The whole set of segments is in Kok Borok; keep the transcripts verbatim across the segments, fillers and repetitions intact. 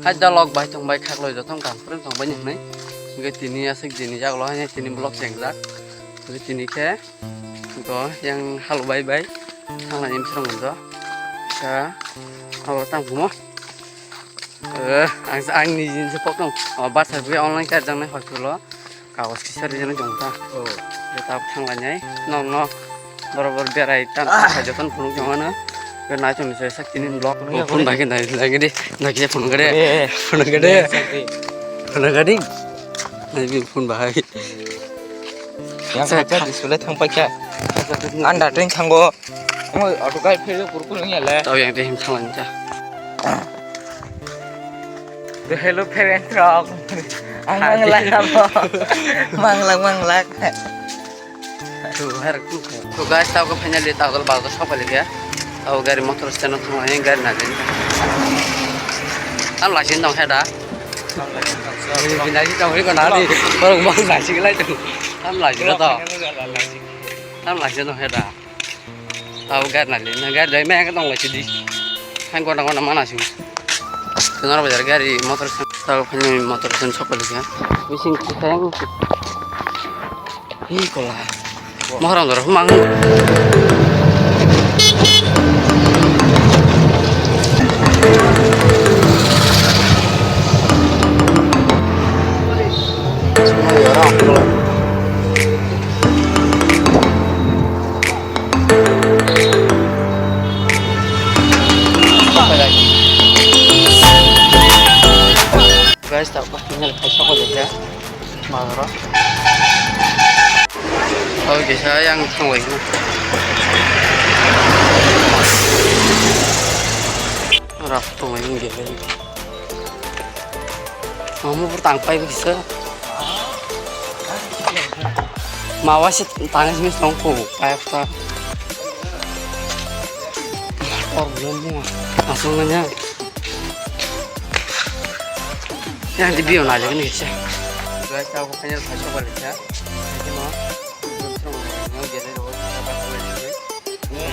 Aida lok bai tong bai khak loi joto kam phrwng tong bai ni hwnwi. Hwnkhe tini aswk jini jak lo haino tini vlog chengjak. Hwnkhe tini khe go yang halo bai bai thanglaini bwswrang manjo. Kha abo tang phumo. Eh, ang, ang ni jin se pokno. O, birth certificate online card jang nai hospital o. Kagos kisa rijana jong ta. Oh. Ye ta thang lai nai. No, no. Borok, borok berai ta, ta joton phunuk jong ano. Yo nai tong se sak tinin block. Phone bai ke nai, nai ke di. Nai ke phone ke de. Eh. Phone ke de. Eh, sakti. Phone ke di. Nai bi phone bai. Yang sa kacha display thang pai kha. Anda teng thango. Amo auto kai phero kurkul ngi le. Tau yang teh him thalang cha. Hello parent rok. Ang manglak amo. Manglak, manglak. Tu har ku. To guys, tau ko finally tau dol bal ko sokali kya. Tau gari motor stand thang yang gari na din. Tam la sin dong heda. Bina ji tau ko na di. Baru mau la sin lai tu. Tam la sin to. Tam la sin dong heda. Tau gari nali, na gari dai maya tong lai sidi. Hai gona gona mana sing. Kenara bazar gari motor san, tau phani motor san sokol kha. Bising kha yang. Hi kola. Mohram dor mang. Guys, tak pas tinggal kaisa ko jaga. Magro. Oh, bisa yang tunggu ini. Rap tunggu ini gila. Mamu pertang pai bisa. Mawa sih tangis mis tongku, kayak ta. Problem mo, asal nanya. Yang di bio na jaga ni sih. Guys, aku kanya kaisa balik ya. Ini mau. Mau gede dong.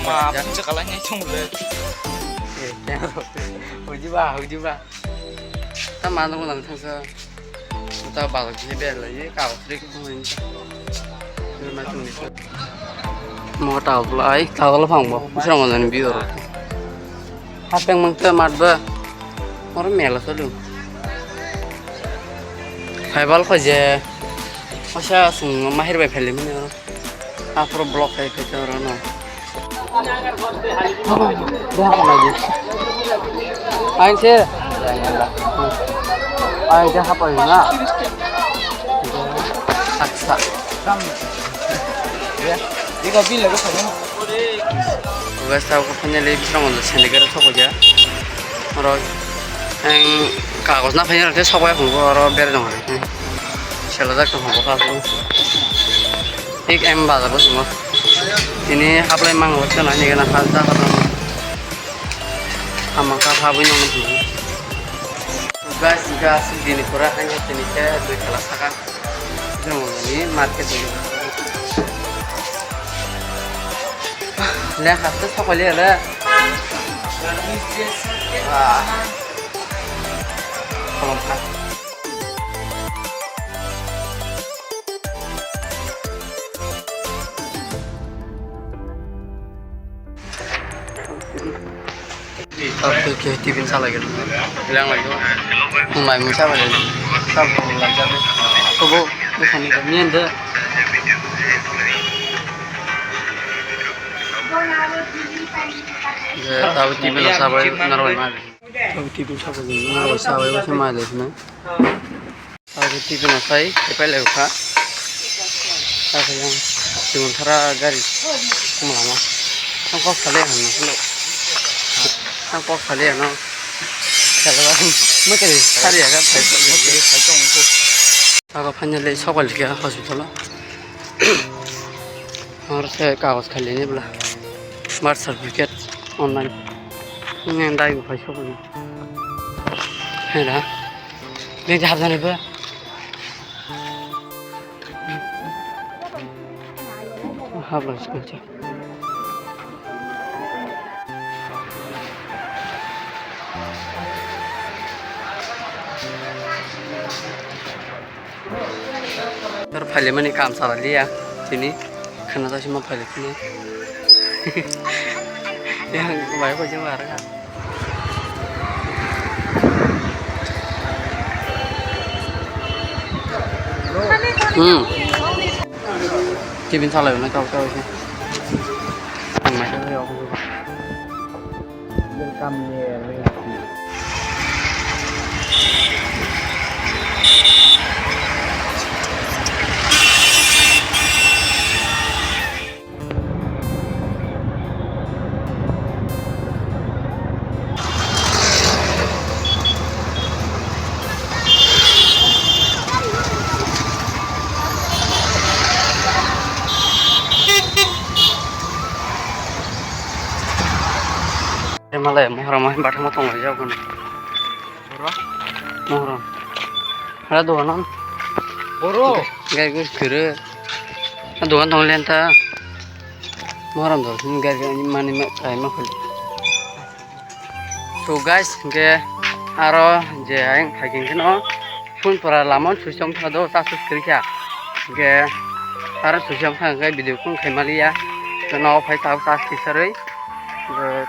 Ma, bisa kalah nyai cung le. Huji ba, huji ba. Ta ma nang nang thangsa. Ta ba khe be la ye ka tri ko ni. Ni ma chung ni. Mo ta la ai ta la phang bo. Srang nang bi ro. Hapeng mang te mat ba. Mor mela so lu. Hai bal kho je. Asa sung mahir bai pheli mani oro. Afro block hai phai ta oro no. Ain se. Ain se hapa na. Saksa. Kam. Ya. Iko bil lagi sama. Guys, tau ko finally bisrang on sendikar thok ja. Oro ang kagos na finally thok ya phungo oro ber dong. Sela jak tong bo ka. Ek em bazar bo sumo. Ini haplai mang bo chana ni gana hal ta hal. Ama ka ha bo nyong. Guys, guys, dini pura hanya tini ke dui kala saka. Jongni market ni. Le haste sokoli le. Ah. Kolom ka. Tabuk khe T V salai gana. Bilang lagi. Mai mui sabai lagi. Sab lagi. Sobo bukhani khe miyan de. Je tabuk T V no sabai narwai ma. Tabuk T V sabai narwai sabai se mai lagi na. Abo T V no sai, tepai lai kha. Abo yang Simon Thara gari kumlama. Ang kok salai hano, hano. Ang kok salai hano. Salai hano. Mekari sari aga, phai. Mekari phai tong ko. Abo finally sokol kya hospital. Amar se kagos khali ni bla. Birth certificate online. Nang dai phai sokol. Hera. Beng hap jani ba. Hap lai sokol cha. Tor phailaimani kam salai liya tini khana jai sima phailaikhe. Yang bai bai jeng bar kha. Hmm. Tibin salai na kau kau se. Ang mai. Welcome here. Malai mohra mohim bathang ma tonglaijak. Boro? Mohrom. Hala doganan. Boro? Gai gai kere. Dogan tong lenta. Mohrom do. Gai gai mani ma kai ma khali. So guys, hingke aro je ayang phai khe no phun pora lamon suichom thado ta sus kri kha. Hingke aro suichom thang khe video kun khai maliya. Tono phai ta ta sus kri sarui.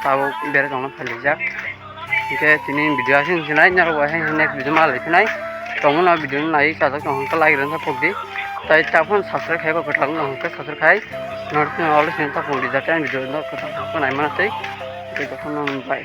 Tabuk bere tongna phailijak. Hingke tini video asing sinai, norok bo asing next video ma lai sinai. Tongmano video no nai chajak tong hingke like ran sa pokdi. Tai ta phone subscribe khai ko kwtal no hingke subscribe khai. Norok no always ta pokdi jate video no kwtal ko nai mana tei. Hingke tong phone no bai.